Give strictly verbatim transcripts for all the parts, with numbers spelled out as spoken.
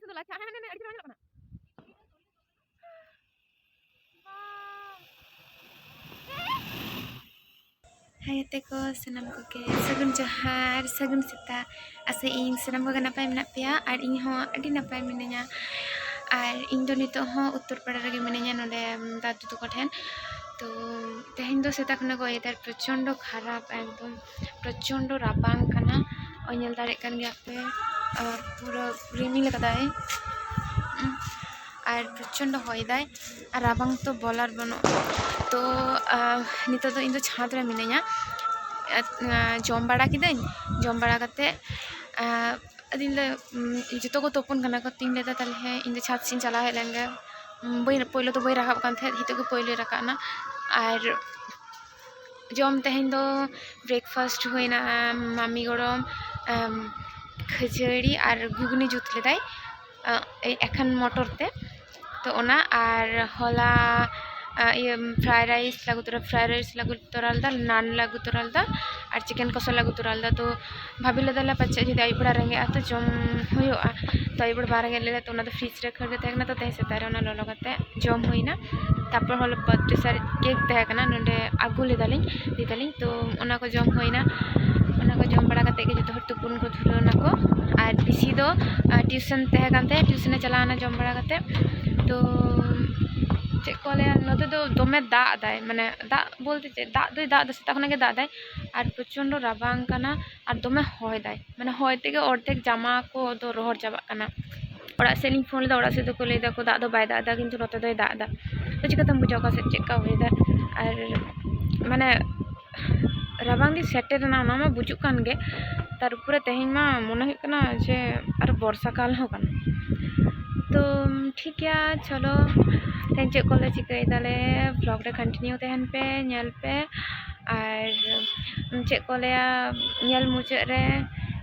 ᱛᱚ ᱞᱟᱪᱷᱟ, ᱦᱮᱸ, ᱦᱮᱸ, ᱦᱮᱸ, ᱟᱹᱰᱤ ᱪᱮᱦᱨᱟ ᱧᱮᱞᱚᱜ ᱠᱟᱱᱟ᱾ ᱦᱟᱭ ᱜᱟᱛᱮ ᱠᱚ ᱥᱟᱱᱟᱢ ᱠᱚᱜᱮ ᱥᱟᱹᱜᱩᱱ ᱡᱚᱦᱟᱨ, ᱥᱟᱹᱜᱩᱱ ᱥᱮᱛᱟᱜ᱾ ᱟᱥᱟᱭᱟᱹᱧ ᱥᱟᱱᱟᱢ ᱠᱚᱜᱮ ᱱᱟᱯᱟᱭ ᱢᱮᱱᱟᱜ ᱯᱮᱭᱟ ᱟᱨ ᱤᱧ ᱦᱚᱸ ᱟᱹᱰᱤ ᱱᱟᱯᱟᱭ ᱢᱤᱱᱟᱹᱧᱟ᱾ ᱟᱨ ᱤᱧ ᱫᱚ ᱱᱤᱛᱚᱜ ᱦᱚᱸ ᱩᱛᱛᱚᱨ ᱯᱟᱲᱟ ᱨᱮᱜᱮ ᱢᱤᱱᱟᱹᱧᱟ, ᱱᱚᱰᱮ ᱫᱟᱫᱩ ᱛᱟᱠᱚ ᱴᱷᱮᱱ᱾ ᱛᱚ ᱛᱮᱦᱮᱧ ᱫᱚ ᱥᱮᱛᱟᱜ ᱠᱷᱚᱱᱟᱜ ᱜᱮ weather ᱯᱨᱚᱪᱚᱱᱰᱚ ᱠᱷᱟᱨᱟᱯ, ᱮᱠᱫᱚᱢ ᱯᱨᱚᱪᱚᱱᱰᱚ ᱨᱟᱵᱟᱝ ᱠᱟᱱᱟ᱾ ᱚᱭ ᱧᱮᱞ ᱫᱟᱲᱮᱭᱟᱜ ᱠᱟᱱ ᱜᱮᱭᱟ ᱯᱮ, ᱟᱨ ᱯᱩᱨᱟᱹ ᱨᱤᱢᱤᱞ ᱠᱟᱫᱟᱭ᱾ ᱟᱨ ᱯᱨᱚᱪᱚᱱᱰᱚ ᱦᱚᱭ ᱫᱟᱭ ᱟᱨ ᱨᱟᱵᱟᱝ ᱛᱚ ᱵᱚᱞᱟᱨ ᱵᱟᱹᱱᱩᱜᱼᱟ᱾ ᱛᱚ, ᱟᱦ, ᱱᱤᱛᱚᱜ ᱫᱚ ᱤᱧ ᱫᱚ ᱪᱷᱟᱸᱫᱽ ᱨᱮ ᱢᱤᱱᱟᱹᱧᱟ᱾ ᱟᱦ, ᱡᱚᱢ ᱵᱟᱲᱟ ᱠᱤᱫᱟᱹᱧ, ᱡᱚᱢ ᱵᱟᱲᱟ ᱠᱟᱛᱮ, ᱟᱦ, ᱟᱫᱚᱧ ᱞᱟᱹᱭ, ᱩᱢ, ᱡᱚᱛᱚ ᱠᱚ ᱛᱩᱯᱩᱱ ᱠᱟᱱᱟ ᱠᱚ, ᱛᱤᱧ ᱞᱟᱹᱭᱫᱟ, "ᱛᱟᱦᱞᱮ ᱦᱮᱸ, ᱤᱧ ᱫᱚ ᱪᱷᱟᱸᱫᱽ ᱥᱮᱫ ᱤᱧ ᱪᱟᱞᱟᱣ ᱦᱮᱡ ᱞᱮᱱ ᱜᱮ᱾" ᱩᱢ, ᱵᱟᱹᱧ, ᱯᱳᱭᱞᱳ ᱫᱚ ᱵᱟᱹᱧ ᱨᱟᱠᱟᱵ ᱠᱟᱱ ᱛᱟᱦᱮᱸᱫ, ᱱᱤᱛᱚᱜ ᱜᱮ ᱯᱳᱭᱞᱳᱧ ᱨᱟᱠᱟᱵ ᱮᱱᱟ᱾ ᱟᱨ ᱡᱚᱢ ᱛᱮᱦᱮᱧ ᱫᱚ breakfast ᱦᱩᱭᱱᱟ, ᱟᱢ, ᱢᱟᱢᱤ ᱜᱚᱲᱚᱢ, ᱟᱢ, ᱠᱷᱟᱹᱡᱟᱹᱲᱤ ᱟᱨ ᱜᱷᱩᱜᱽᱱᱤ ᱡᱩᱛ ᱞᱮᱫᱟᱭ, ᱟᱜ, ᱮ-, ᱮᱠᱷᱮᱱ ᱢᱚᱴᱚᱨ ᱛᱮ᱾ ᱛᱚ ᱚᱱᱟ ᱟᱨ ᱦᱚᱞᱟ, ᱟᱜ, ᱤᱭᱟᱹ, fried rice ᱞᱮ ᱟᱹᱜᱩ ᱛᱚᱨᱟ, fried rice ᱞᱮ ᱟᱹᱜᱩ ᱛᱚᱨᱟ ᱞᱮᱫᱟ, ᱱᱟᱱ ᱞᱮ ᱟᱹᱜᱩ ᱛᱚᱨᱟ ᱞᱮᱫᱟ ᱟᱨ chicken ᱠᱚᱥᱟ ᱞᱮ ᱟᱹᱜᱩ ᱛᱚᱨᱟ ᱞᱮᱫᱟ᱾ ᱛᱚ ᱵᱷᱟᱵᱤ ᱞᱮᱫᱟᱞᱮ ᱯᱟᱪᱮᱫ ᱡᱩᱫᱤ ᱟᱹᱭᱩᱵ ᱵᱮᱲᱟ ᱨᱮᱸᱜᱮᱡᱼᱟ ᱛᱚ ᱡᱚᱢ ᱦᱩᱭᱩᱜᱼᱟ, ᱛᱚ ᱟᱹᱭᱩᱵ ᱵᱮᱲᱟ ᱵᱟᱝ ᱨᱮᱸᱜᱮᱡ ᱞᱮᱫᱟ, ᱛᱚ ᱚᱱᱟ ᱫᱚ fridge ᱨᱮ ᱠᱷᱟᱹᱲ ᱜᱮ ᱛᱟᱦᱮᱸ ᱠᱟᱱᱟ, ᱛᱚ ᱛᱮᱦᱮᱧ ᱥᱮᱛᱟᱜ ᱨᱮ ᱚᱱᱟ ᱞᱚᱞᱚ ᱠᱟᱛᱮ ᱡᱚᱢ ᱦᱩᱭᱱᱟ᱾ ᱛᱟᱨᱯᱚᱨ ᱦᱚᱞᱟ birthday ᱥᱟᱨ cake ᱛᱟᱦᱮᱸ ᱠᱟᱱᱟ, ᱱᱚᱰᱮ ᱟᱹᱜᱩ ᱞᱮᱫᱟᱞᱤᱧ, ᱤᱫᱤ ᱫᱟᱞᱤᱧ, ᱛᱚ ᱚᱱᱟ ᱠᱚ ᱡᱚᱢ ᱦᱩᱭᱱᱟ᱾ ᱚᱱᱟ ᱠᱚ ᱡᱚᱢ ᱵᱟᱲᱟ ᱠᱟᱛᱮ ᱜᱮ ᱡᱚᱛᱚ ᱦᱚᱲ ᱛᱩᱯᱩᱱ ᱠᱚ ᱫᱷᱩᱨᱟᱹᱣ ᱱᱟᱠᱚ᱾ ᱟᱨ ᱯᱤᱥᱤ ᱫᱚ, ᱟᱨ tuition ᱛᱟᱦᱮᱸ ᱠᱟᱱ ᱛᱟᱭᱟ, tuition ᱮ ᱪᱟᱞᱟᱣᱱᱟ ᱡᱚᱢ ᱵᱟᱲᱟ ᱠᱟᱛᱮ᱾ ᱛᱚ ᱪᱮᱫ ᱠᱚ ᱞᱟᱹᱭᱟ, ᱱᱚᱛᱮ ᱫᱚ ᱫᱚᱢᱮ ᱫᱟᱜ ᱮᱫᱟᱭ, ᱢᱟᱱᱮ ᱫᱟᱜ ᱵᱚᱞᱛᱮ ᱪᱮᱫ, ᱫᱟᱜ ᱫᱚᱭ ᱫᱟᱜ ᱮᱫᱟ, ᱥᱮᱛᱟᱜ ᱠᱷᱚᱱᱟᱜ ᱜᱮ ᱫᱟᱜ ᱮᱫᱟᱭ᱾ ᱟᱨ ᱯᱨᱚᱪᱚᱱᱰᱚ ᱨᱟᱵᱟᱝ ᱠᱟᱱᱟ ᱟᱨ ᱫᱚᱢᱮ ᱦᱚᱭ ᱫᱟᱭ, ᱢᱟᱱᱮ ᱦᱚᱭ ᱛᱮᱜᱮ ᱚᱨᱫᱷᱮᱠ ᱡᱟᱢᱟ ᱠᱚ ᱫᱚ ᱨᱚᱦᱚᱲ ᱪᱟᱵᱟᱜ ᱠᱟᱱᱟ᱾ ᱚᱲᱟᱜ ᱥᱮᱫ ᱞᱤᱧ ᱯᱷᱳᱱ ᱞᱮᱫᱟ, ᱚᱲᱟᱜ ᱥᱮᱫ ᱫᱚᱠᱚ ᱞᱟᱹᱭ ᱫᱟᱠᱚ ᱫᱟᱜ ᱫᱚ ᱵᱟᱭ ᱫᱟᱜ ᱮᱫᱟ, ᱠᱤᱱᱛᱩ ᱱᱚᱛᱮ ᱫᱚᱭ ᱫᱟᱜ ᱮᱫᱟ᱾ ᱛᱚ ᱪᱤᱠᱟᱹᱛᱮᱢ ᱵᱩᱡᱟ ᱚᱠᱟ ᱥᱮᱫ ᱪᱮᱫ ᱠᱟ ᱦᱩᱭ ᱫᱟ? ᱟᱨ ᱢᱟᱱᱮ ᱨᱟᱵᱟᱝ ᱫᱤᱱ ᱥᱮᱴᱮᱨ ᱮᱱᱟ, ᱚᱱᱟ ᱢᱟ ᱵᱩᱡᱩᱜ ᱠᱟᱱ ᱜᱮ, ᱛᱟᱨ ᱩᱯᱚᱨᱮ ᱛᱮᱦᱮᱧ ᱢᱟ ᱢᱚᱱᱮ ᱦᱩᱭᱩᱜ ᱠᱟᱱᱟ ᱡᱮ ᱟᱨ ᱵᱚᱨᱥᱟ ᱠᱟᱞ ᱦᱚᱸ ᱠᱟᱱᱟ᱾ ᱛᱚ ᱴᱷᱤᱠ ᱜᱮᱭᱟ, ᱪᱚᱞᱚ ᱛᱮᱦᱮᱧ ᱪᱮᱫ ᱠᱚᱞᱮ ᱪᱤᱠᱟᱹᱭ ᱫᱟᱞᱮ, vlog ᱨᱮ continue ᱛᱟᱦᱮᱱ ᱯᱮ, ᱧᱮᱞ ᱯᱮ᱾ ᱟᱨ ᱪᱮᱫ ᱠᱚ ᱞᱟᱹᱭᱟ, ᱧᱮᱞ ᱢᱩᱪᱟᱹᱫ ᱨᱮ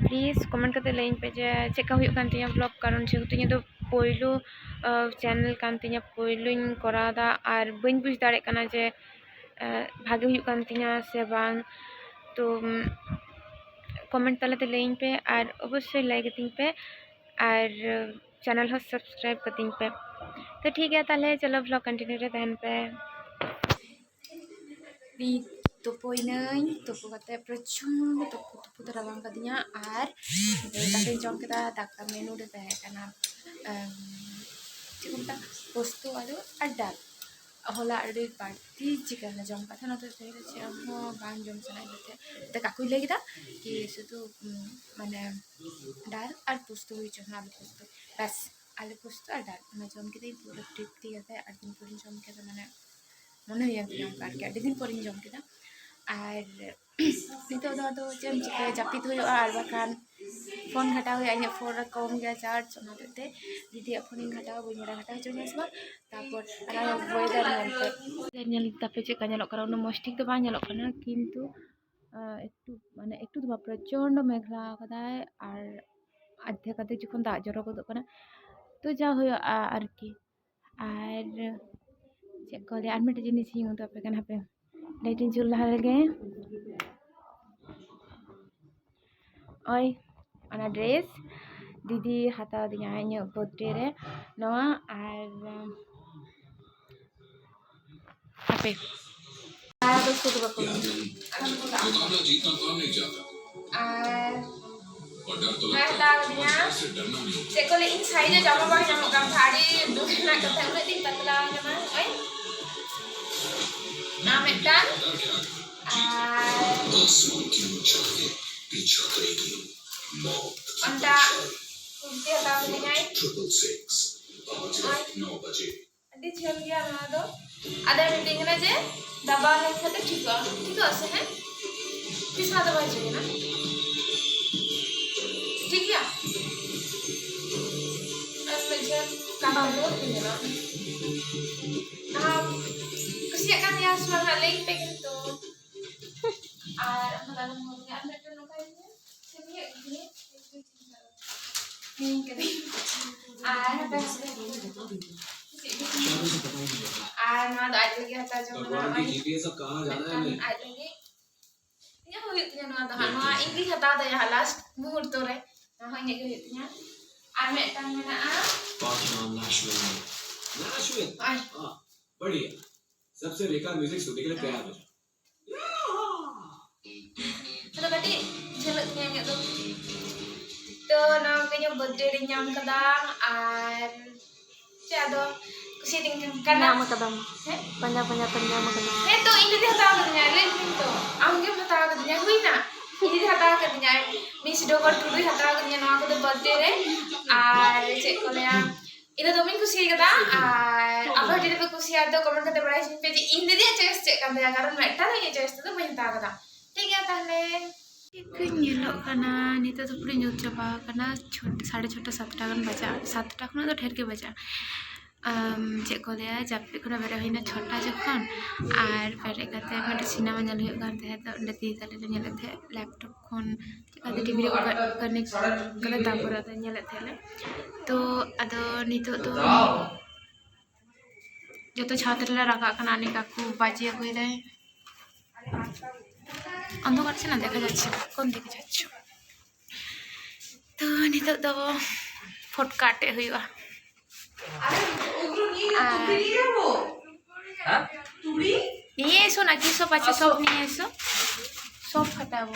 please comment ᱠᱟᱛᱮ ᱞᱟᱹᱭᱟᱹᱧ ᱯᱮ ᱡᱮ ᱪᱮᱫ ᱠᱟ ᱦᱩᱭᱩᱜ ᱠᱟᱱ ᱛᱤᱧᱟᱹ vlog, ᱠᱟᱨᱚᱱ ᱡᱮᱦᱮᱛᱩ ᱤᱧᱟᱹᱜ ᱫᱚ ᱯᱳᱭᱞᱳ, ᱟᱸ, channel ᱠᱟᱱ ᱛᱤᱧᱟᱹ, ᱯᱳᱭᱞᱳᱧ ᱠᱚᱨᱟᱣ ᱮᱫᱟ ᱟᱨ ᱵᱟᱹᱧ ᱵᱩᱡᱽ ᱫᱟᱲᱮᱭᱟᱜ ᱠᱟᱱᱟ ᱡᱮ, ᱟᱸ, ᱵᱷᱟᱜᱮ ᱦᱩᱭᱩᱜ ᱠᱟᱱ ᱛᱤᱧᱟᱹ ᱥᱮ ᱵᱟᱝ᱾ ᱛᱚ, ᱩᱢ, comment ᱛᱟᱞᱟᱛᱮ ᱞᱟᱹᱭᱟᱹᱧ ᱯᱮ ᱟᱨ ᱚᱵᱚᱥᱥᱳᱭ like ᱟᱹᱛᱤᱧ ᱯᱮ᱾ ᱟᱨ, ᱟᱸ, channel ᱦᱚᱸ subscribe ᱠᱟᱹᱛᱤᱧ ᱯᱮ᱾ ᱛᱚ ᱴᱷᱤᱠ ᱜᱮᱭᱟ, ᱛᱟᱦᱚᱞᱮ ᱪᱚᱞᱚ vlog continue ᱨᱮ ᱛᱟᱦᱮᱱ ᱯᱮ᱾ ᱱᱤᱛ ᱛᱩᱯᱩᱭᱱᱟᱹᱧ, ᱛᱩᱯᱩ ᱠᱟᱛᱮ ᱯᱨᱚᱪᱩᱨ ᱛᱩᱯᱩ ᱛᱩᱯᱩ ᱛᱮ ᱨᱟᱵᱟᱝ ᱠᱟᱫᱤᱧᱟ᱾ ᱟᱨ ᱫᱟᱠᱟᱧ ᱡᱚᱢ ᱠᱮᱫᱟ᱾ ᱫᱟᱠᱟ ᱢᱮᱱᱩ ᱨᱮ ᱛᱟᱦᱮᱸ ᱠᱟᱱᱟ, ᱮᱢ, ᱪᱮᱫ ᱠᱚ ᱢᱮᱛᱟᱜᱼᱟ, ᱯᱳᱥᱛᱳ ᱟᱹᱞᱩ ᱟᱨ ᱰᱟᱞ᱾ ᱦᱚᱞᱟ ᱟᱹᱰᱤ ᱵᱟᱹᱲᱛᱤ chicken ᱞᱮ ᱡᱚᱢ ᱠᱟᱫ ᱛᱟᱦᱮᱱᱟ, ᱛᱚ ᱛᱮᱦᱮᱧ ᱫᱚ ᱪᱮᱫ ᱦᱚᱸ ᱵᱟᱝ ᱡᱚᱢ ᱥᱟᱱᱟᱭᱮᱫ ᱞᱮ ᱛᱟᱦᱮᱸᱫ᱾ ᱛᱚ ᱠᱟᱠᱩᱭ ᱞᱟᱹᱭ ᱠᱮᱫᱟ ᱠᱤ ᱥᱩᱫᱷᱩ, ᱩᱢ, ᱢᱟᱱᱮ ᱰᱟᱞ ᱟᱨ ᱯᱳᱥᱛᱳ ᱦᱩᱭ ᱦᱚᱪᱚ ᱠᱟᱱᱟ, ᱟᱹᱞᱩ ᱯᱳᱥᱛᱳ, ᱵᱮᱥ, ᱟᱹᱞᱩ ᱯᱳᱥᱛᱳ ᱟᱨ ᱰᱟᱞ, ᱚᱱᱟ ᱡᱚᱢ ᱠᱮᱫᱟᱹᱧ ᱯᱩᱨᱟᱹ ᱛᱨᱤᱯᱛᱤ ᱠᱟᱛᱮ᱾ ᱟᱹᱰᱤ ᱫᱤᱱ ᱯᱚᱨᱮᱧ ᱡᱚᱢ ᱠᱮᱫᱟ, ᱢᱟᱱᱮ ᱢᱚᱱᱮ ᱦᱩᱭᱮᱱ ᱛᱤᱧᱟ ᱚᱱᱠᱟ ᱟᱨᱠᱤ, ᱟᱹᱰᱤ ᱫᱤᱱ ᱯᱚᱨᱮᱧ ᱡᱚᱢ ᱠᱮᱫᱟ᱾ ᱟᱨ ᱱᱤᱛᱚᱜ ᱫᱚ ᱟᱫᱚ ᱪᱮᱫ ᱮᱢ ᱪᱤᱠᱟᱹᱭᱟ, ᱡᱟᱹᱯᱤᱫ ᱦᱩᱭᱩᱜᱼᱟ, ᱟᱨ ᱵᱟᱠᱷᱟᱱ ᱯᱷᱳᱱ ᱜᱷᱟᱴᱟᱣ ᱦᱩᱭᱩᱜᱼᱟ᱾ ᱤᱧᱟᱹᱜ ᱯᱷᱳᱱ ᱨᱮ ᱠᱚᱢ ᱜᱮᱭᱟ ᱪᱟᱨᱡᱽ, ᱚᱱᱟ ᱦᱚᱛᱮᱡ ᱛᱮ ᱫᱤᱫᱤᱭᱟᱜ ᱯᱷᱳᱱᱤᱧ ᱜᱷᱟᱴᱟᱣᱟ, ᱵᱟᱹᱧ ᱵᱟᱲᱟᱭᱟ ᱜᱷᱟᱴᱟᱣ ᱦᱚᱪᱚᱧᱟ ᱥᱮ ᱵᱟᱝ᱾ ᱛᱟᱨᱯᱚᱨ ᱚᱱᱟ weather ᱧᱮᱞ ᱯᱮ, weather ᱧᱮᱞ ᱛᱟᱯᱮ ᱪᱮᱫ ᱞᱮᱠᱟ ᱧᱮᱞᱚᱜ ᱠᱟᱱᱟ, ᱩᱱᱟᱹᱜ ᱢᱚᱡᱽ ᱴᱷᱤᱠ ᱫᱚ ᱵᱟᱝ ᱧᱮᱞᱚᱜ ᱠᱟᱱᱟ, ᱠᱤᱱᱛᱩ ᱟᱸ, ᱮᱠᱴᱩ, ᱢᱟᱱᱮ ᱮᱠᱴᱩ ᱫᱚ ᱵᱟᱝ, ᱯᱨᱚᱪᱚᱱᱰᱚ ᱢᱮᱜᱷᱞᱟ ᱟᱠᱟᱫᱟᱭ, ᱟᱨ ᱟᱫᱷᱮᱠ ᱟᱫᱷᱮᱠ ᱡᱚᱠᱷᱚᱱ ᱫᱟᱜ ᱡᱚᱨᱚ ᱜᱚᱫᱚᱜ ᱠᱟᱱᱟ, ᱛᱚ ᱡᱟ ᱦᱩᱭᱩᱜᱼᱟ ᱟᱨᱠᱤ᱾ ᱟᱨ ᱪᱮᱫ ᱠᱚ ᱞᱟᱹᱭᱟ, ᱟᱨ ᱢᱤᱫᱴᱮᱡ ᱡᱤᱱᱤᱥ ᱤᱧ ᱩᱫᱩᱜ ᱟᱯᱮ ᱠᱟᱱᱟ, ᱦᱟᱯᱮ, light ᱤᱧ ᱡᱩᱞ ᱞᱟᱦᱟ ᱞᱮᱜᱮ᱾ ᱳᱭ, ᱚᱱᱟ dress ᱫᱤᱫᱤ ᱦᱟᱛᱟᱣ ᱟᱹᱫᱤᱧᱟ ᱤᱧᱟᱹᱜ birthday ᱨᱮ ᱱᱚᱣᱟ, ᱟᱨ ᱦᱟᱯᱮ᱾ ᱟᱨ ᱫᱚ ᱥᱩᱫ ᱵᱟᱠᱚ ᱢᱮᱱᱟ᱾ ᱟᱨ ᱟᱨ ᱦᱟᱛᱟᱣ ᱠᱟᱫᱤᱧᱟ᱾ ᱪᱮᱫ ᱠᱚ ᱞᱟᱹᱭ, ᱤᱧ size ᱮ ᱡᱟᱢᱟ ᱵᱟᱝ ᱧᱟᱢᱚᱜ ᱠᱟᱱ ᱛᱟᱦᱮᱸ, ᱟᱹᱰᱤ ᱫᱩᱠ ᱨᱮᱱᱟᱜ ᱠᱟᱛᱷᱟ, ᱩᱱᱟᱹᱜ ᱫᱤᱱ ᱯᱟᱛᱞᱟ ᱠᱟᱱᱟ᱾ ᱱᱚᱜᱼᱚᱭ ᱱᱚᱣᱟ ᱢᱤᱫᱴᱟᱝ, ᱟᱨ ᱚᱱᱴᱟ ᱠᱩᱨᱛᱤ ᱦᱟᱛᱟᱣ ᱠᱟᱫᱤᱧᱟᱭ᱾ ᱱᱚᱜᱼᱚᱭ᱾ ᱟᱹᱰᱤ ᱡᱷᱟᱹᱞ ᱜᱮᱭᱟ ᱱᱚᱣᱟ ᱫᱚ᱾ ᱟᱫᱚ ᱢᱤᱛᱟᱹᱧ ᱠᱟᱱᱟ ᱡᱮ ᱫᱟᱵᱟᱣ ᱞᱮᱱᱠᱷᱟᱱ ᱫᱚ ᱴᱷᱤᱠᱚᱜᱼᱟ, ᱴᱷᱤᱠᱚᱜᱼᱟ ᱥᱮ? ᱦᱮᱸ, ᱛᱤᱥ ᱦᱚᱸ ᱫᱟᱵᱟᱣ ᱦᱚᱪᱚ ᱠᱟᱱᱟ, ᱴᱷᱤᱠ ᱜᱮᱭᱟ᱾ ᱟᱨ ᱩᱱᱟᱹᱜ ᱡᱷᱟᱹᱞ ᱠᱟᱴᱟ ᱫᱚ ᱵᱟᱹᱧ ᱧᱮᱞᱟ᱾ ᱟᱢ ᱠᱩᱥᱤᱭᱟᱜ ᱠᱟᱱ ᱜᱮᱭᱟ ᱥᱮ ᱵᱟᱝ ᱦᱟᱸᱜ ᱞᱟᱹᱭ ᱯᱮ ᱠᱤᱱᱛᱩ᱾ ᱟᱨ ᱚᱱᱟ ᱫᱚ ᱟᱞᱚᱢ ᱦᱚᱨᱚᱜ ᱜᱮᱭᱟ᱾ ᱟᱨ ᱢᱤᱫᱴᱮᱱ ᱱᱚᱝᱠᱟ ᱤᱭᱟᱹ, ᱦᱤᱲᱤᱧ ᱠᱟᱹᱫᱟᱹᱧ᱾ ᱟᱨ ᱦᱟᱯᱮ ᱦᱟᱯᱮ᱾ ᱟᱨ ᱱᱚᱣᱟ ᱫᱚ ᱟᱡ ᱞᱟᱹᱜᱤᱫ ᱦᱟᱛᱟᱣ ᱡᱚᱝ ᱠᱟᱱᱟ᱾ ᱱᱚᱜᱼᱚᱭ ᱢᱤᱫᱴᱟᱝ ᱟᱡ ᱞᱟᱹᱜᱤᱫ᱾ ᱤᱧᱟᱹᱜ ᱦᱚᱸ ᱦᱩᱭᱩᱜ ᱛᱤᱧᱟᱹ ᱱᱚᱣᱟ ᱫᱚ ᱦᱟᱸᱜ᱾ ᱱᱚᱣᱟ ᱤᱧ ᱜᱤᱧ ᱦᱟᱛᱟᱣ ᱫᱟᱲᱮᱭᱟᱜᱼᱟ last ᱢᱩᱦᱩᱨᱛᱚ ᱨᱮ᱾ ᱱᱚᱣᱟ ᱦᱚᱸ ᱤᱧᱟᱹᱜ ᱜᱮ ᱦᱩᱭᱩᱜ ᱛᱤᱧᱟᱹ᱾ ᱟᱨ ᱢᱤᱫᱴᱟᱝ ᱢᱮᱱᱟᱜᱼᱟ᱾ पाँच नाम लाशविन है। लाशविन? ᱟᱨ हाँ, बढ़िया। सबसे बेकार म्यूजिक सुनने के लिए तैयार हो जाओ। ᱟᱫᱚ ᱠᱟᱹᱴᱤᱡ ᱡᱷᱟᱹᱞᱟᱹᱜ ᱛᱤᱧᱟᱹ ᱤᱧᱟᱹᱜ ᱫᱚ᱾ ᱛᱚ, ᱱᱚᱣᱟ ᱠᱚ ᱤᱧᱟᱹᱜ ᱵᱟᱨᱛᱷᱰᱮ ᱨᱮᱧ ᱧᱟᱢ ᱠᱟᱫᱟ᱾ ᱟᱨ ᱪᱮᱫ ᱟᱫᱚ ᱠᱩᱥᱤᱭᱟᱛᱤᱧ ᱠᱟᱱᱟ᱾ ᱧᱟᱢ ᱠᱟᱫᱟᱢ᱾ ᱦᱮᱸ? ᱯᱟᱸᱡᱟ ᱯᱟᱸᱡᱟ ᱛᱮᱢ ᱧᱟᱢ ᱠᱟᱫᱟ᱾ ᱦᱮᱸ ᱛᱚ, ᱤᱧ ᱫᱤᱫᱤ ᱦᱟᱛᱟᱣ ᱠᱟᱫᱤᱧᱟ, ᱞᱟᱹᱭ ᱢᱮ ᱛᱚ᱾ ᱟᱢ ᱜᱮᱢ ᱦᱟᱛᱟᱣ ᱠᱟᱫᱤᱧᱟ, ᱦᱩᱭᱱᱟ? ᱤᱧ ᱫᱤᱫᱤ ᱦᱟᱛᱟᱣ ᱠᱟᱫᱤᱧᱟ, ᱢᱤᱥ ᱰᱚᱜᱚᱨ ᱴᱩᱰᱩᱭ ᱦᱟᱛᱟᱣ ᱠᱟᱫᱤᱧᱟ ᱱᱚᱣᱟ ᱠᱚᱫᱚ ᱵᱟᱨᱛᱷᱰᱮ ᱨᱮ᱾ ᱟᱨ ᱪᱮᱫ ᱠᱚ ᱞᱟᱹᱭᱟ, ᱤᱧ ᱫᱚ ᱫᱚᱢᱮᱧ ᱠᱩᱥᱤ ᱠᱟᱫᱟ᱾ ᱟᱨ ᱟᱯᱮ ᱦᱚᱸ ᱡᱩᱫᱤ ᱯᱮ ᱠᱩᱥᱤᱭᱟᱜᱼᱟ ᱛᱚ ᱠᱚᱢᱮᱱᱴ ᱠᱟᱛᱮ ᱵᱟᱲᱟᱭ ᱦᱚᱪᱚᱧ ᱯᱮ ᱡᱮ ᱤᱧ ᱫᱤᱫᱤᱭᱟᱜ ᱪᱚᱭᱮᱥ ᱪᱮᱫ ᱠᱟᱱ ᱛᱟᱭᱟ, ᱠᱟᱨᱚᱱ ᱢᱤᱫᱴᱟᱝ ᱦᱚᱸ ᱤᱧᱟᱹᱜ ᱪᱚᱭᱮᱥ ᱛᱮᱫᱚ ᱵᱟᱹᱧ ᱦᱟᱛᱟᱣ ᱠᱟᱫᱟ᱾ ᱴᱷᱤᱠ ᱜᱮᱭᱟ ᱛᱟᱦᱞᱮ᱾ ᱪᱮᱫ ᱠᱚᱧ ᱧᱮᱞᱚᱜ ᱠᱟᱱᱟ, ᱱᱤᱛᱚᱜ ᱫᱚ ᱯᱩᱨᱟᱹ ᱧᱩᱛ ᱪᱟᱵᱟ ᱟᱠᱟᱱᱟ᱾ ᱪᱷᱚᱴ-, ᱥᱟᱲᱮ ᱪᱷᱚᱴᱟ ᱥᱟᱛᱴᱟ ᱜᱟᱱ ᱵᱟᱡᱟᱜᱼᱟ, ᱥᱟᱛᱴᱟ ᱠᱷᱚᱱᱟᱜ ᱫᱚ ᱰᱷᱮᱨ ᱜᱮ ᱵᱟᱡᱟᱜᱼᱟ᱾ ᱟᱢ, ᱪᱮᱫ ᱠᱚ ᱞᱟᱹᱭᱟ, ᱡᱟᱹᱯᱤᱫ ᱠᱷᱚᱱᱟᱜ ᱵᱮᱨᱮᱫ ᱦᱩᱭᱱᱟ ᱪᱷᱚᱴᱟ ᱡᱚᱠᱷᱚᱱ, ᱟᱨ ᱵᱮᱨᱮᱫ ᱠᱟᱛᱮ ᱢᱤᱫᱴᱮᱡ ᱥᱤᱱᱮᱢᱟ ᱧᱮᱞ ᱦᱩᱭᱩᱜ ᱠᱟᱱ ᱛᱟᱦᱮᱸᱫ, ᱛᱚ ᱚᱸᱰᱮ ᱫᱤᱫᱤ ᱛᱟᱞᱮ ᱞᱮ ᱧᱮᱞᱮᱫ ᱛᱟᱦᱮᱸᱫ ᱞᱮᱯᱴᱚᱯ ᱠᱷᱚᱱ, ᱪᱮᱫ ᱠᱟᱛᱮ ᱴᱤᱵᱷᱤ ᱨᱮᱠᱚ ᱠᱟ-, ᱠᱟᱱᱮᱠᱴ ᱠᱟᱫᱟ, ᱛᱟᱨᱯᱚᱨ ᱟᱫᱚ ᱧᱮᱞᱮᱫ ᱛᱟᱦᱮᱸᱫ ᱞᱮ᱾ ᱛᱚ ᱟᱫᱚ ᱱᱤᱛᱚᱜ ᱫᱚ ᱡᱚᱛᱚ ᱪᱷᱟᱛ ᱨᱮᱞᱮ ᱨᱟᱠᱟᱵ ᱠᱟᱱᱟ, ᱩᱱᱤ ᱠᱟᱠᱩ ᱵᱟᱡᱮ ᱟᱹᱜᱩᱭᱮᱫᱟᱭ᱾ ᱚᱱᱫᱷᱚᱠᱟᱨ ᱥᱮ ᱱᱚᱸᱰᱮ ᱠᱷᱚᱱ ᱡᱟᱪᱪᱷᱤ, ᱠᱚᱱ ᱫᱤᱠᱮ ᱡᱟᱪᱪᱷᱤ? ᱛᱚ ᱱᱤᱛᱚᱜ ᱫᱚ ᱯᱷᱚᱴᱠᱟ ᱟᱴᱮᱫ ᱦᱩᱭᱩᱜᱼᱟ᱾ ᱟᱨ ᱱᱤᱭᱮ ᱮᱥᱚ ᱱᱟ, ᱠᱤ ᱥᱚᱵ ᱟᱪᱪᱷᱟ, ᱥᱚᱵ ᱱᱤᱭᱮ ᱮᱥᱚ, ᱥᱚᱵ ᱠᱷᱟᱴᱟᱵᱚ᱾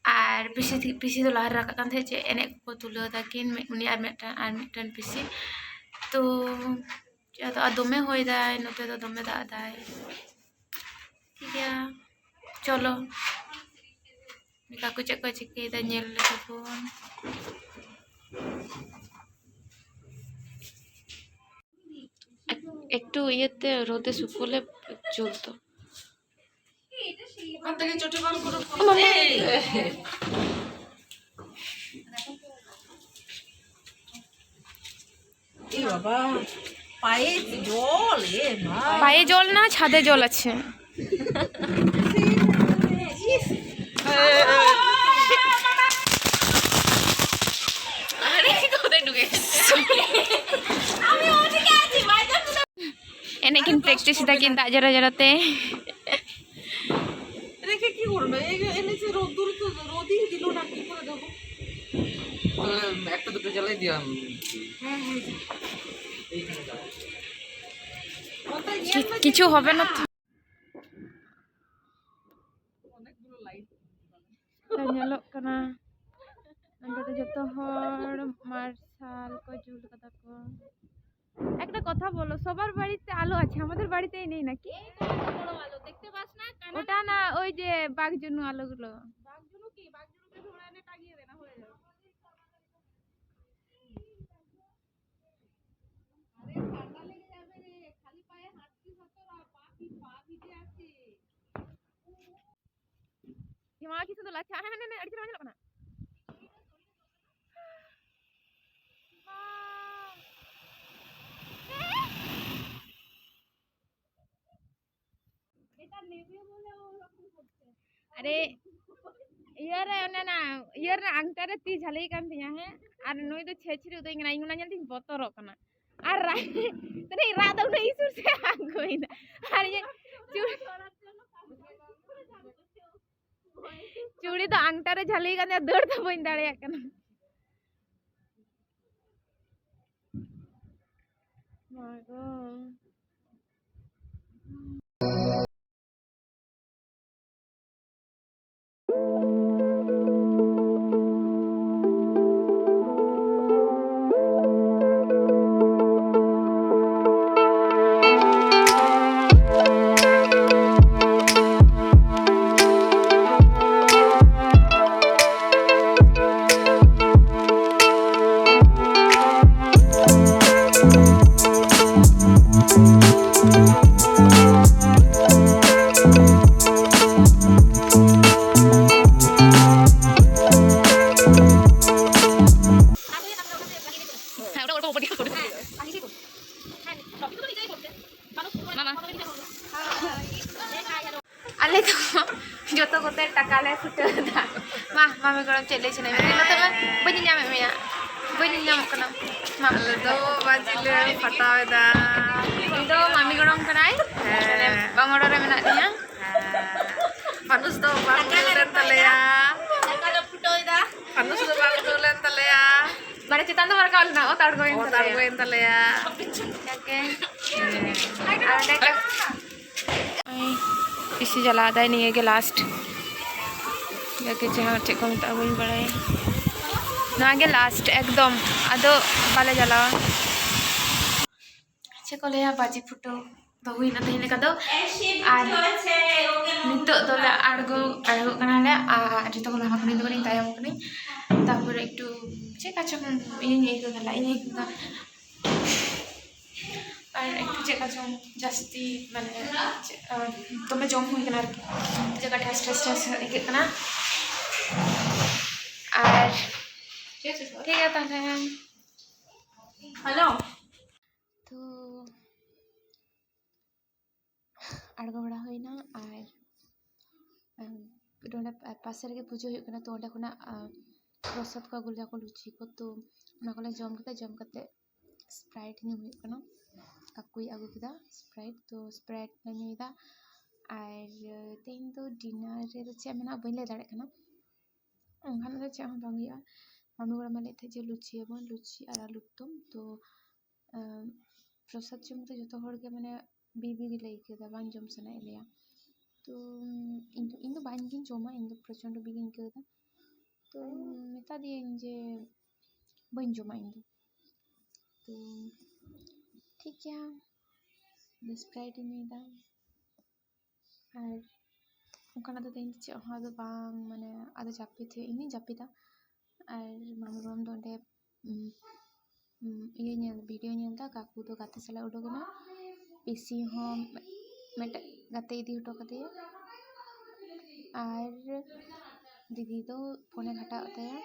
ᱟᱨ ᱯᱤᱥᱤ ᱛᱷᱮ-, ᱯᱤᱥᱤ ᱫᱚ ᱞᱟᱦᱟ ᱨᱮ ᱨᱟᱠᱟᱵ ᱠᱟᱱ ᱛᱟᱦᱮᱸᱫ, ᱪᱮᱫ ᱮᱱᱮᱡ ᱠᱚᱠᱚ ᱛᱩᱞᱟᱹᱣ ᱫᱟᱠᱤᱱ, ᱢᱤᱫ-, ᱩᱱᱤ ᱟᱨ ᱢᱤᱫᱴᱟᱝ, ᱟᱨ ᱢᱤᱫᱴᱟᱝ ᱯᱤᱥᱤ᱾ ᱛᱚ ᱪᱮᱫ ᱟᱫᱚ, ᱟᱨ ᱫᱚᱢᱮ ᱦᱚᱭ ᱫᱟᱭ, ᱱᱚᱛᱮ ᱫᱚ ᱫᱚᱢᱮ ᱫᱟᱜ ᱫᱟᱭ᱾ ᱴᱷᱤᱠ ᱜᱮᱭᱟ, ᱪᱚᱞᱚ᱾ ᱠᱟᱠᱩ ᱪᱮᱫ ᱠᱚ ᱪᱤᱠᱟᱹᱭᱮᱫᱟ ᱧᱮᱞ ᱞᱮᱜᱮ ᱵᱚᱱ᱾ এক-, একটু ইয়েতে রোদে শুকোলে চলতো। ওখান থেকে চটি বার করে ফেলে। এ বাবা, পায়ে জল, এ মা। পায়ে জল না, ছাদে জল আছে। ইস। আরে, কোথায় ঢুকে গেছে? আমি ওদিকে আছি, বাইরে। ᱮᱱᱮᱡ ᱠᱤᱱ ᱯᱨᱮᱠᱴᱤᱥ ᱮᱫᱟ ᱠᱤᱱ ᱫᱟᱜ ᱡᱚᱨᱚ ᱡᱚᱨᱚ ᱛᱮ᱾ রেখে কি করবে? এই যে এনেছে রোদ্দুর, তো রোদই দিল না, কি করে দেবো? একটা দুটো জ্বালাই দিও আমি। এইখানে জ্বালাই। কি-, কিছু হবে না তো। ᱧᱮᱞᱚᱜ ᱠᱟᱱᱟ ᱱᱚᱸᱰᱮ ᱫᱚ ᱡᱚᱛᱚ ᱦᱚᱲ ᱢᱟᱨᱥᱟᱞ ᱠᱚ ᱡᱩᱞ ᱠᱟᱫᱟ ᱠᱚ᱾ একটা কথা বলো, সবার বাড়িতে আলো আছে, আমাদের বাড়িতেই নেই নাকি? এই তো কত বড় আলো, দেখতে পাস না? কানা ওটা না, ওই যে বাঘ জুনু আলোগুলো। বাঘ জুনু কি? বাঘ জুনুকে ধরে এনে টাঙিয়ে দে, না হয়ে যাবে। আরে ঠান্ডা লেগে যাবে রে, খালি পায়ে হাঁটছিস অত, আর পা কি, পা ভিজে আছে। ᱡᱮᱢᱟ ᱠᱤᱥᱩ ᱫᱚ ᱞᱟᱪᱷᱟ, ᱦᱮᱸ, ᱦᱮᱸ, ᱦᱮᱸ, ᱟᱹᱰᱤ ᱪᱮᱦᱨᱟ ᱧᱮᱞᱚᱜ ᱠᱟᱱᱟ᱾ ᱟᱨᱮ, ᱤᱭᱟᱹ ᱨᱮ, ᱚᱱᱮ ᱱᱟ, ᱤᱭᱟᱹ ᱨᱮ ᱟᱝᱴᱟ ᱨᱮ ᱛᱤ ᱡᱷᱟᱹᱞᱤ ᱠᱟᱱ ᱛᱤᱧᱟ, ᱦᱮᱸ, ᱟᱨ ᱱᱩᱭ ᱫᱚ ᱪᱷᱮᱪᱨᱤ ᱩᱫᱩᱜ ᱟᱹᱧ ᱠᱟᱱᱟ, ᱤᱧ ᱚᱱᱟ ᱧᱮᱞ ᱛᱤᱧ ᱵᱚᱛᱚᱨᱚᱜ ᱠᱟᱱᱟ᱾ ᱟᱨ ᱨᱟᱜ, ᱛᱤᱱᱟᱹᱜ ᱨᱟᱜ ᱫᱚ ᱩᱱᱟᱹᱜ ᱤᱧ ᱥᱩᱨ ᱥᱮ ᱟᱬᱜᱚᱭᱮᱱᱟ᱾ ᱟᱨ ᱤᱭᱟᱹ ᱪᱩ-, ᱪᱩᱲᱤ ᱫᱚ ᱟᱝᱴᱟ ᱨᱮ ᱡᱷᱟᱹᱞᱤ ᱠᱟᱱ ᱛᱤᱧᱟ, ᱫᱟᱹᱲ ᱫᱚ ᱵᱟᱹᱧ ᱫᱟᱲᱮᱭᱟᱜ ᱠᱟᱱᱟ᱾ ᱢᱟ ᱜᱚ᱾ ᱦᱮᱸ, ᱚᱱᱟ ᱚᱲᱠᱚ ᱯᱟᱹᱴᱤ ᱠᱚ᱾ ᱢᱟ, ᱢᱟ᱾ ᱟᱞᱮ ᱫᱚ ᱡᱚᱛᱚ ᱠᱚᱛᱮ ᱴᱟᱠᱟ ᱞᱮ ᱯᱷᱩᱴᱟᱹᱣ ᱮᱫᱟ᱾ ᱢᱟ, ᱢᱟᱢᱤ ᱜᱚᱲᱚᱢ, ᱪᱮᱫ ᱞᱟᱹᱭ ᱥᱟᱱᱟᱭᱮᱫ ᱢᱮᱭᱟ? ᱞᱟᱹᱭ ᱱᱚᱛᱮ ᱢᱟ, ᱵᱟᱹᱧ ᱧᱟᱢᱮᱫ ᱢᱮᱭᱟ, ᱵᱟᱹᱧ ᱧᱟᱢᱚᱜ ᱠᱟᱱᱟ᱾ ᱢᱟ᱾ ᱟᱞᱮ ᱫᱚ ᱵᱟᱡᱤ ᱞᱮ ᱯᱷᱟᱴᱟᱣ ᱮᱫᱟ᱾ ᱩᱱᱤ ᱫᱚ ᱢᱟᱢᱤ ᱜᱚᱲᱚᱢ ᱠᱟᱱᱟᱭ᱾ ᱦᱮᱸ᱾ ᱵᱟᱢᱚᱲᱚ ᱨᱮ ᱢᱮᱱᱟᱜ ᱞᱤᱧᱟ᱾ ᱦᱮᱸ᱾ ᱯᱷᱟᱱᱩᱥ ᱫᱚ ᱵᱟᱝ ᱩᱰᱩᱠ ᱞᱮᱱ ᱛᱟᱞᱮᱭᱟ᱾ ᱴᱟᱠᱟ ᱞᱮ ᱯᱷᱩᱴᱟᱹᱣ ᱮᱫᱟ᱾ ᱯᱷᱟᱱᱩᱥ ᱫᱚ ᱵᱟᱝ ᱩᱰᱩᱠ ᱞᱮᱱ ᱛᱟᱞᱮᱭᱟ᱾ ᱚᱛ ᱟᱬᱜᱚᱭᱮᱱ ᱚᱛ ᱛᱟᱞᱮᱭᱟ᱾ ᱟᱬᱜᱚᱭᱮᱱ ᱛᱟᱞᱮᱭᱟ᱾ ᱡᱟᱠᱮ᱾ ᱟᱨ ᱚᱸᱰᱮ ᱱᱚᱜᱼᱚᱭ ᱯᱤᱥᱤ ᱪᱟᱞᱟᱣ ᱫᱟᱭ, ᱱᱤᱭᱟᱹ ᱜᱮ ᱞᱟᱥᱴ᱾ ᱡᱟᱠᱮ ᱡᱟᱦᱟᱸ ᱪᱮᱫ ᱠᱚ ᱢᱮᱛᱟᱜᱼᱟ ᱵᱟᱹᱧ ᱵᱟᱲᱟᱭᱟ᱾ ᱱᱚᱣᱟ ᱜᱮ ᱞᱟᱥᱴ ᱮᱠᱫᱚᱢ, ᱟᱫᱚ ᱵᱟᱞᱮ ᱪᱟᱞᱟᱣᱟ᱾ ᱪᱮᱫ ᱠᱚ ᱞᱟᱹᱭᱟ, ᱵᱟᱡᱤ ᱯᱷᱩᱴᱟᱹᱣ ᱫᱚ ᱦᱩᱭᱱᱟ ᱛᱮᱦᱮᱧ ᱞᱮᱠᱟ ᱫᱚ᱾ ᱟᱨ ᱱᱤᱛᱚᱜ ᱫᱚᱞᱮ ᱟᱬᱜᱚ, ᱟᱬᱜᱚᱜ ᱠᱟᱱᱟᱞᱮ᱾ ᱟᱨ ᱡᱚᱛᱚ ᱠᱚ ᱞᱟᱦᱟ ᱠᱷᱚᱱᱤᱧ ᱫᱚ ᱠᱟᱹᱴᱤᱡ ᱛᱟᱭᱚᱢ ᱠᱟᱹᱱᱟᱹᱧ᱾ ᱛᱟᱨᱯᱚᱨᱮ ᱮᱠᱴᱩ ᱪᱮᱫ ᱠᱟ ᱪᱚᱝ ᱤᱧᱤᱧ ᱟᱹᱭᱠᱟᱹᱣ ᱫᱟ, ᱞᱟᱡ ᱤᱧ ᱟᱹᱭᱠᱟᱹᱣ ᱫᱟ᱾ ᱟᱨ ᱮᱠᱴᱩ ᱪᱮᱫ ᱠᱟ ᱪᱚᱝ ᱡᱟᱹᱥᱛᱤ ᱢᱟᱱᱮ ᱪᱮᱫ, ᱟᱨ ᱫᱚᱢᱮ ᱡᱚᱢ ᱦᱩᱭ ᱠᱟᱱᱟ ᱟᱨᱠᱤ᱾ ᱪᱮᱫ ᱠᱟ ᱟᱹᱰᱤ ᱟᱥᱛᱮ ᱟᱥᱛᱮ ᱟᱥᱛᱮ ᱟᱹᱭᱠᱟᱹᱜ ᱠᱟᱱᱟ᱾ ᱟᱨ ᱴᱷᱤᱠ ᱜᱮᱭᱟ ᱛᱟᱦᱞᱮ᱾ ᱦᱮᱞᱳ᱾ ᱛᱚ ᱟᱬᱜᱚ ᱵᱟᱲᱟ ᱦᱩᱭᱱᱟ᱾ ᱟᱨ ᱟᱢ, ᱱᱚᱰᱮ ᱯᱟ-, ᱯᱟᱥᱮ ᱨᱮᱜᱮ ᱯᱩᱡᱟᱹ ᱦᱩᱭᱩᱜ ᱠᱟᱱᱟ, ᱛᱚ ᱚᱸᱰᱮ ᱠᱷᱚᱱᱟᱜ, ᱟᱢ, ᱯᱨᱚᱥᱟᱫ ᱠᱚ ᱟᱹᱜᱩ ᱞᱮᱫᱟ ᱠᱚ, ᱞᱩᱪᱤ ᱠᱚ, ᱛᱚ ᱚᱱᱟ ᱠᱚᱞᱮ ᱡᱚᱢ ᱠᱮᱫᱟ᱾ ᱡᱚᱢ ᱠᱟᱛᱮ ᱥᱯᱨᱟᱭᱤᱴ ᱧᱩ ᱦᱩᱭᱩᱜ ᱠᱟᱱᱟ᱾ ᱠᱟᱠᱩᱭ ᱟᱹᱜᱩ ᱠᱮᱫᱟ ᱥᱯᱨᱟᱭᱤᱴ, ᱛᱚ ᱥᱯᱨᱟᱭᱤᱴ ᱞᱮ ᱧᱩᱭᱮᱫᱟ᱾ ᱟᱨ ᱛᱮᱦᱮᱧ ᱫᱚ ᱰᱤᱱᱟᱨ ᱨᱮᱫᱚ ᱪᱮᱫ ᱢᱮᱱᱟᱜᱼᱟ ᱵᱟᱹᱧ ᱞᱟᱹᱭ ᱫᱟᱲᱮᱭᱟᱜ ᱠᱟᱱᱟ, ᱚᱱᱠᱟᱱᱟᱜ ᱫᱚ ᱪᱮᱫ ᱦᱚᱸ ᱵᱟᱝ ᱦᱩᱭᱩᱜᱼᱟ᱾ ᱢᱟᱢᱤ ᱜᱚᱲᱚᱢ ᱢᱟ ᱞᱟᱹᱭᱮᱫ ᱛᱟᱦᱮᱸᱫ ᱡᱮ ᱞᱩᱪᱤᱭᱟᱵᱚᱱ, ᱞᱩᱪᱤ ᱟᱨ ᱟᱹᱞᱩ ᱫᱚᱢ, ᱛᱚ ᱟᱢ, ᱯᱨᱚᱥᱟᱫ ᱡᱚᱢ ᱫᱚ ᱡᱚᱛᱚ ᱦᱚᱲ ᱜᱮ ᱢᱟᱱᱮ ᱵᱤ ᱵᱤ ᱜᱮᱞᱮ ᱟᱹᱭᱠᱟᱹᱣ ᱮᱫᱟ, ᱵᱟᱝ ᱡᱚᱢ ᱥᱟᱱᱟᱭᱮᱫ ᱞᱮᱭᱟ᱾ ᱛᱚ ᱤᱧ ᱫᱚ, ᱤᱧ ᱫᱚ ᱵᱟᱝ ᱜᱤᱧ ᱡᱚᱢᱟ, ᱤᱧ ᱫᱚ ᱯᱨᱚᱪᱚᱱᱰᱚ ᱵᱤ ᱜᱤᱧ ᱟᱹᱭᱠᱟᱹᱣ ᱮᱫᱟ᱾ ᱛᱚ ᱢᱮᱛᱟ ᱫᱤᱭᱟᱹᱧ ᱡᱮ ᱵᱟᱹᱧ ᱡᱚᱢᱟ ᱤᱧ ᱫᱚ᱾ ᱛᱚ ᱴᱷᱤᱠ ᱜᱮᱭᱟ, ᱥᱯᱨᱟᱭᱤᱴ ᱤᱧ ᱧᱩᱭᱮᱫᱟ᱾ ᱟᱨ ᱚᱱᱠᱟᱱᱟᱜ ᱫᱚ ᱛᱮᱦᱮᱧ ᱫᱚ ᱪᱮᱫ ᱦᱚᱸ ᱟᱫᱚ ᱵᱟᱝ, ᱢᱟᱱᱮ ᱟᱫᱚ ᱡᱟᱹᱯᱤᱫ ᱦᱩᱭᱩᱜ, ᱤᱧ ᱫᱚᱧ ᱡᱟᱹᱯᱤᱫᱟ᱾ ᱟᱨ ᱢᱟᱢᱤ ᱜᱚᱲᱚᱢ ᱫᱚ ᱚᱸᱰᱮ, ᱩᱸ, ᱩᱸ, ᱤᱭᱟᱹ ᱧᱮᱞ, ᱵᱷᱤᱰᱤᱭᱳ ᱧᱮᱞ ᱮᱫᱟ, ᱠᱟᱠᱩ ᱫᱚ ᱜᱟᱛᱮ ᱥᱟᱞᱟᱜ ᱩᱰᱩᱠ ᱮᱱᱟ, ᱯᱤᱥᱤ ᱦᱚᱸ ᱢᱤᱫᱴᱮᱡ ᱜᱟᱛᱮ ᱤᱫᱤ ᱦᱚᱴᱚ ᱠᱟᱫᱮᱭᱟ, ᱟᱨ ᱫᱤᱫᱤ ᱫᱚ ᱯᱷᱳᱱᱮ ᱜᱷᱟᱴᱟᱣᱮᱫ ᱛᱟᱭᱟ᱾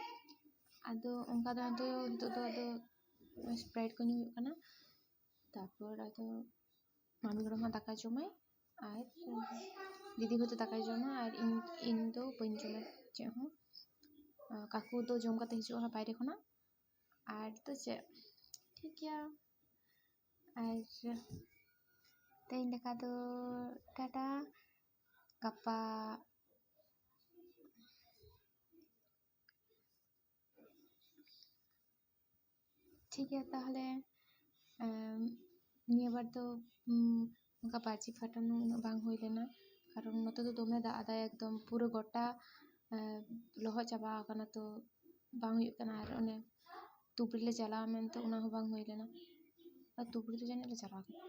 ᱟᱫᱚ ᱚᱱᱠᱟ ᱫᱚ ᱟᱫᱚ ᱱᱤᱛᱚᱜ ᱫᱚ ᱟᱫᱚ ᱥᱯᱨᱟᱭᱤᱴ ᱠᱚ ᱧᱩ ᱦᱩᱭᱩᱜ ᱠᱟᱱᱟ᱾ ᱛᱟᱨᱯᱚᱨ ᱟᱫᱚ ᱢᱟᱢᱤ ᱜᱚᱲᱚᱢ ᱦᱚᱸ ᱫᱟᱠᱟ ᱡᱚᱢᱟᱭ, ᱟᱨ ᱫᱤᱫᱤ ᱦᱚᱭᱛᱳ ᱫᱟᱠᱟᱭ ᱡᱚᱢᱟ, ᱟᱨ ᱤᱧ, ᱤᱧ ᱫᱚ ᱵᱟᱹᱧ ᱡᱚᱢᱟ ᱪᱮᱫ ᱦᱚᱸ᱾ ᱟᱨ ᱠᱟᱠᱩ ᱫᱚ ᱡᱚᱢ ᱠᱟᱛᱮ ᱦᱤᱡᱩᱜᱼᱟ ᱵᱟᱭᱨᱮ ᱠᱷᱚᱱᱟᱜ᱾ ᱟᱨ ᱫᱚ ᱪᱮᱫ, ᱴᱷᱤᱠ ᱜᱮᱭᱟ᱾ ᱟᱨ ᱛᱮᱦᱮᱧ ᱞᱮᱠᱟ ᱫᱚ ᱴᱟᱴᱟ, ᱜᱟᱯᱟ ᱴᱷᱤᱠ ᱜᱮᱭᱟ, ᱛᱟᱦᱚᱞᱮ ᱮᱢ, ᱱᱤᱭᱟᱹ ᱵᱟᱨ ᱫᱚ ᱩᱢ, ᱚᱱᱠᱟ ᱵᱟᱡᱤ ᱯᱷᱟᱴᱟᱱ ᱦᱚᱸ ᱩᱱᱟᱹᱜ ᱵᱟᱝ ᱦᱩᱭ ᱞᱮᱱᱟ, ᱠᱟᱨᱚᱱ ᱱᱚᱛᱮ ᱫᱚ ᱫᱚᱢᱮ ᱫᱟᱜ ᱟᱫᱟᱭ, ᱮᱠᱫᱚᱢ ᱯᱩᱨᱟᱹ ᱜᱚᱴᱟ ᱮ, ᱞᱚᱦᱚᱫ ᱪᱟᱵᱟ ᱟᱠᱟᱱᱟ, ᱛᱚ ᱵᱟᱝ ᱦᱩᱭᱩᱜ ᱠᱟᱱᱟ᱾ ᱟᱨ ᱚᱱᱮ ᱛᱩᱯ ᱨᱮᱞᱮ ᱪᱟᱞᱟᱜᱼᱟ ᱢᱮᱱᱛᱮ, ᱚᱱᱟ ᱦᱚᱸ ᱵᱟᱝ ᱦᱩᱭ ᱞᱮᱱᱟ᱾ ᱟᱨ ᱛᱩᱯ ᱨᱮᱫᱚ ᱡᱟᱹᱱᱤᱡ ᱞᱮ ᱪᱟᱞᱟᱣ ᱠᱟᱱᱟ,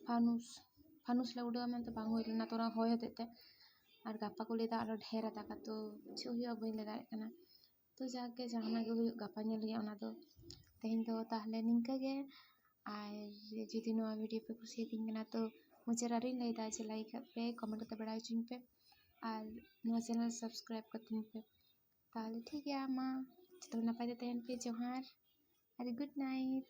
ᱯᱷᱟᱱᱩᱥ ᱯᱷᱟᱱᱩᱥ ᱞᱮ ᱩᱰᱟᱹᱣᱟ ᱢᱮᱱᱛᱮ ᱵᱟᱝ ᱦᱩᱭ ᱞᱮᱱᱟ, ᱛᱚ ᱚᱱᱟ ᱦᱚᱭ ᱦᱚᱛᱮᱡ ᱛᱮ᱾ ᱟᱨ ᱜᱟᱯᱟ ᱠᱚ ᱞᱟᱹᱭᱫᱟ ᱟᱨᱚ ᱰᱷᱮᱨ ᱫᱟᱠᱟ, ᱛᱚ ᱪᱮᱫ ᱦᱩᱭᱩᱜᱼᱟ ᱵᱟᱹᱧ ᱞᱟᱹᱭ ᱫᱟᱲᱮᱭᱟᱜ ᱠᱟᱱᱟ᱾ ᱛᱚ ᱡᱟᱜᱮ ᱡᱟᱦᱟᱱᱟᱜ ᱜᱮ ᱦᱩᱭᱩᱜ, ᱜᱟᱯᱟ ᱧᱮᱞ ᱦᱩᱭᱩᱜᱼᱟ ᱚᱱᱟ ᱫᱚ᱾ ᱛᱮᱦᱮᱧ ᱫᱚ ᱛᱟᱦᱚᱞᱮ ᱱᱤᱝᱠᱟᱹ ᱜᱮ᱾ ᱟᱨ ᱡᱩᱫᱤ ᱱᱚᱣᱟ ᱵᱷᱤᱰᱤᱭᱳ ᱯᱮ ᱠᱩᱥᱤᱭᱟᱛᱤᱧ ᱠᱟᱱᱟ, ᱛᱚ ᱢᱩᱪᱟᱹᱫ ᱨᱮ ᱟᱨᱚᱧ ᱞᱟᱹᱭᱫᱟ ᱡᱮ ᱞᱟᱭᱤᱠ ᱟᱜ ᱯᱮ, ᱠᱚᱢᱮᱱᱴ ᱠᱟᱛᱮ ᱵᱟᱲᱟᱭ ᱦᱚᱪᱚᱧ ᱯᱮ, ᱟᱨ ᱱᱚᱣᱟ ᱪᱮᱱᱮᱞ ᱥᱟᱵᱥᱠᱨᱟᱭᱤᱵ ᱠᱟᱹᱛᱤᱧ ᱯᱮ᱾ ᱛᱟᱦᱚᱞᱮ ᱴᱷᱤᱠ ᱜᱮᱭᱟ, ᱢᱟ ᱡᱚᱛᱚ ᱦᱚᱲ ᱱᱟᱯᱟᱭ ᱛᱮ ᱛᱟᱦᱮᱱ ᱯᱮ᱾ ᱡᱚᱦᱟᱨ ᱟᱨ ᱜᱩᱰ ᱱᱟᱭᱤᱴ᱾